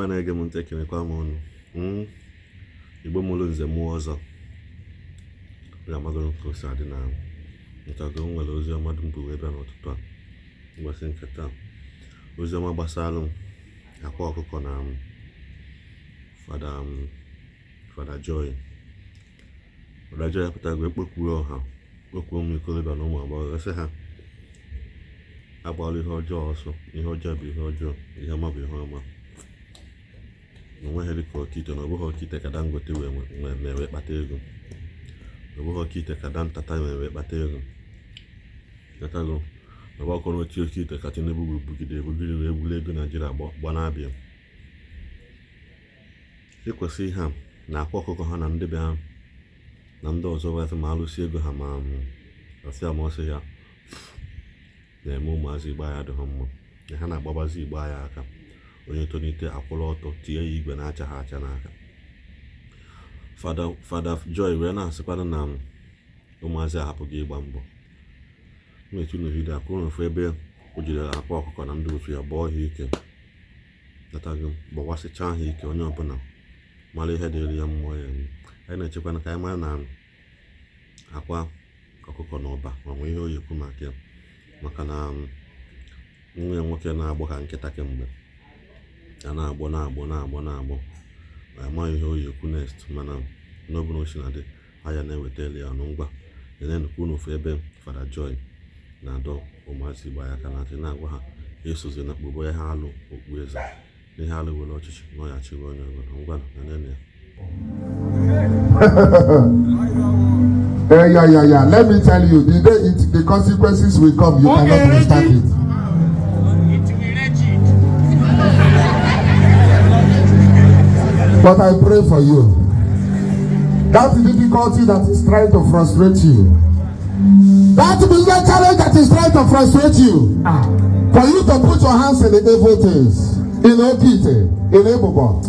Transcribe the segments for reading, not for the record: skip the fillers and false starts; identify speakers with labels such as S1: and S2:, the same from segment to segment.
S1: Na-ege m ntị, ekenekwa m unu. Igbo mụrụ nze mụọ ọzọ ga-amagoro ka o si adị na ntago. M nwere ozi ọma dum bụ wee bịa n'ụtụtụ a, ụbọchị nke taa, ozi ọma gbasara akwa ọkụkọ na Fada Joy. Fada Joy apụtago ekpokwuo ọha, kpokwuo ụmụ ikorobịa na ụmụ agbọghọ, sị ha agbala ihe ọjọọ ọsọ. Ihe ọjọọ bụ ihe ọjọọ, ihe ọma bụ ihe ọma. Na onweghị dịka oke ite, na ọ bụghị oke ite ka Dangote wee mee wee kpata ego, na ọ bụghị oke ite ka Dantata wee wee kpata ego. Kpatago na ọgbakọ n'otu oke ite ka Tinubu bugide ebugide wee buru ego Naijiria gba na-abịa. Ekwesị ihe a na akwa ọkụkọ ha na ndị be ha na ndị ọzọ wee ma alụsị ego ha, ma ọsị ama ọsị ya na-eme. Ụmụazị Igbo anyị adịghị mma na ha na-agbabazi Igbo anyị aka. Onye tonite, akwụrụ ọtọ tie ya igwe na-acha ha acha n'aka. Fada Joy wee na-asịkwana na ụmụazị ahapụghị ịgba mbọ. Na-etu na video a ka unu fụ ebe o jiri akwa ọkụkọ na ndị otu ya gbọọ ha ike natago, gbawasịchaa ha ike. Onye ọbụla mara ihe dịrị ya mmụọ ya eme. Anyị na-echekwana ka anyị mara na akwa ọkụkọ na ọba ma nwee ihe o yi ekwu maka ya, maka na nwa ya nwoke na-agbọ ka nkịta kemgbe ya na-agbọ, na-agbọ, na-agbọ, na-agbọ. Amaghị ihe o yi ekwu next, mana n'ọbụla o si na dị anya na-ewetara ya ọnụ. Ngwa, nenenụ ka unu fụ ebe Fada Joy na-adọ ụmụazị Igbo anyị aka na ntị, na-agwa ha esozi na kpụbọ ihe alụ okpu eze na ihe alụ were ọchịchị na ọ ya chịrị onye ọbụla. Ngwa, nenenụ ya.
S2: Yeah. Let me tell you, the day the consequences will come, you cannot withstand it.
S3: It will rage it.
S2: But I pray for you. That difficulty that is trying to frustrate you, that business challenge that is trying to frustrate you, for you to put your hands in the evil things, in oke ite, in Ebubo.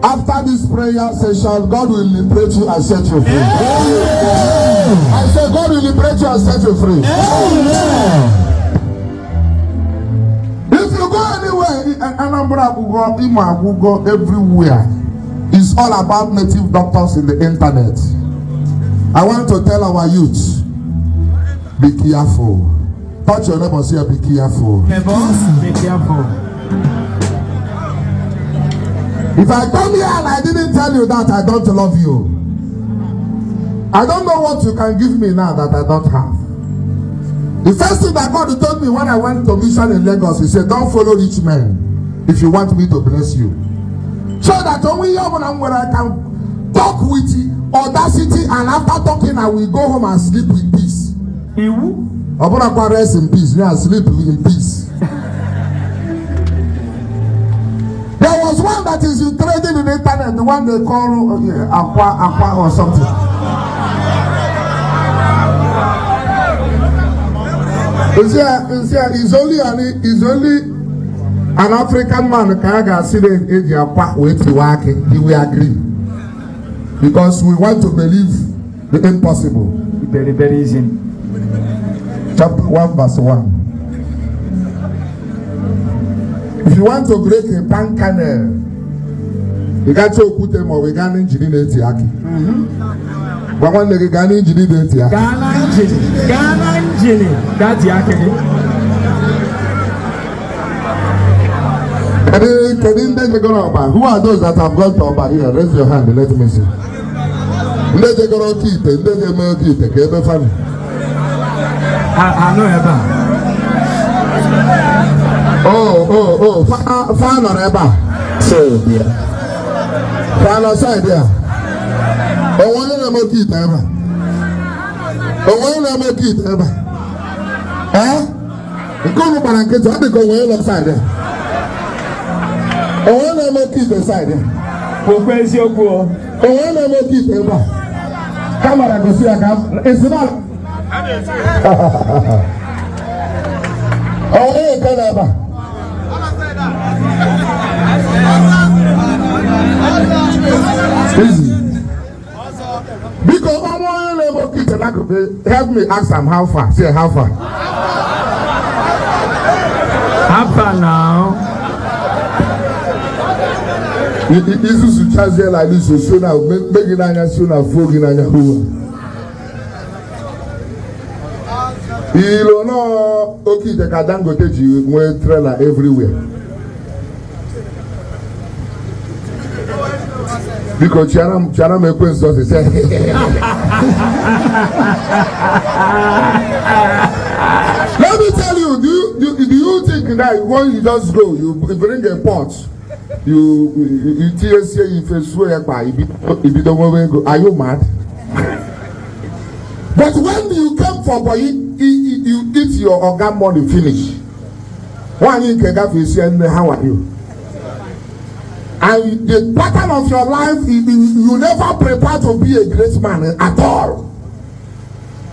S2: After this prayer session, God will liberate you and set you free. I say God will liberate you and set you free. If you go anywhere, in Anambra agwụgo, Imo agwụgo, everywhere. It's all about native doctors in the internet. I want to tell our youth, be careful. Touch your neighbor, say, "Be careful."
S3: Neighbor, be careful.
S2: If I come here and I didn't tell you that, I don't love you. I don't know what you can give me now that I don't have. The first thing that God told me when I went to mission in Lagos, He said, "Don't follow rich men if you want me to bless you." So that only when I can talk with audacity, and after talking, I will go home and sleep with peace.
S3: Iwu.
S2: Ọ bụrụkwa rest in peace, yeah, sleep in peace. There was one that is trading in the internet, the one they call Aqua Aqua or something. Is only an African man ka a ga-asị na eji akwa wee tiwa akị, he will agree. Because we want to believe the impossible.
S3: Very, very easy.
S2: Chapter 1 verse 1. If you want to break a palm kernel, ị gacha okwute ma ọ bụ ị gaa n'injin na-eti akị. Gwa nwanne gị, "Gaa n'injin na-eti akị."
S3: Gaa na njini. Gaa na njini. Gaa tie akị gị.
S2: Kedu ndị jegoro ọba? Who are those that have gone to Ọba here? Raise your hand, let me see. Ndị jegoro oke ite, ndị ga-eme oke ite ka ebe fani.
S3: Ha nọ ebe a.
S2: Oh, fa nọrọ ebe a.
S4: So, yeah.
S2: Fa nọ side a. Onwe onye na-eme oke ite ebe a? Onwe onye na-eme oke ite ebe a? Ee? Nke unu gbara nkịtị, ọ dị ka onwe onye nọ side a. Onwe onye na-eme oke ite side a?
S3: Kwukwa eziokwu o.
S2: Onwe onye na-eme oke ite ebe a? Camera gosi ya ka esi na onwe onye nke nọ ebe a. Easy. Biko, ọnwa onye na-eme oke ite n'akụkụ, help me ask am how far. Say, "How far?"
S3: How far now?
S2: Izuzuchazie like this, osuo na mee gị n'anya, suo na fuo gị n'anya hụwa. Ilo nọọ oke ite ka Dangote ji nwee trailer everywhere. Biko chịara m chịara m ekwensu ọsịsọ. Let me tell you, do you think that when you just go, you bring a pot, you tinyesie ya ife suo ya kpa ibido nwewe ego? Are you mad? But when you came for boy, you eat your oga money finish. Nwaanyị nke gafee sie nne, how are you? And the pattern of your life, you never prepare to be a great man at all.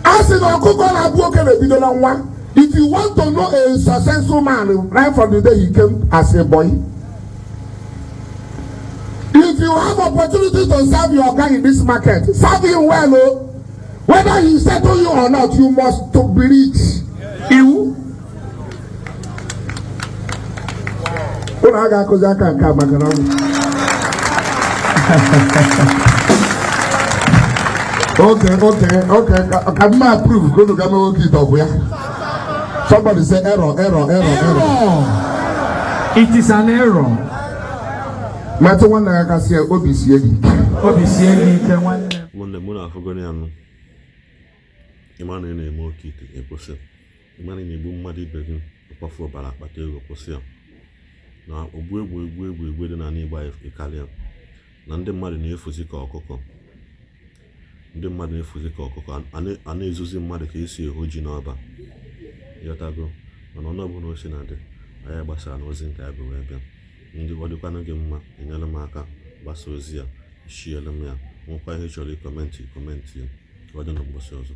S2: A sị na ọkụkọ na-abụ oke na-ebido na nwa. If you want to know a successful man right from the day he came as a boy, if you have opportunity to serve your guy in this market, serve him well o. Whether he settle you or not, you must to be rich.
S3: Iwu.
S2: Ụnụ a ga-akụzi aka nke a maka na ọ bụ okay, ka m approve ka unu ga mewe oke ite ọgwụ ya. Somebody say error, error, error, error.
S3: Error. It is an error.
S2: Metụ nwanne gị aka sie obi sie gị ike.
S3: Obi sie gị ike nwanne.
S1: Ụmụnne m na-afụgoro ya nụ. Ịma na ị na-eme oke ite, ịkwụsị. Ịma na ị na-egbu mmadụ ibe gị, ịkwafu ọbara akpata ego, kwụsị ya. Na ogbu egbu egbu egbu egbu dị n'ala Igbo anyị ịkarịa na ndị mmadụ na-efuzi ka ọkụkọ, ndị mmadụ na-efuzi ka ọkụkọ, a na-ezuzi mmadụ ka esi eho ji n'ọba, ịghọtago? Mana ọnụ ọbụla o si na dị, anyị gbasara na ozi nke anyị bụ wee bịa. Ndị ọ dịkwanụ gị mma, enyere m aka gbasa ozi ya, shiere m ya. Nwekwa ihe ị chọrọ ịcomment, comment ya. Ka ọ dị na mgbọsị ọzọ.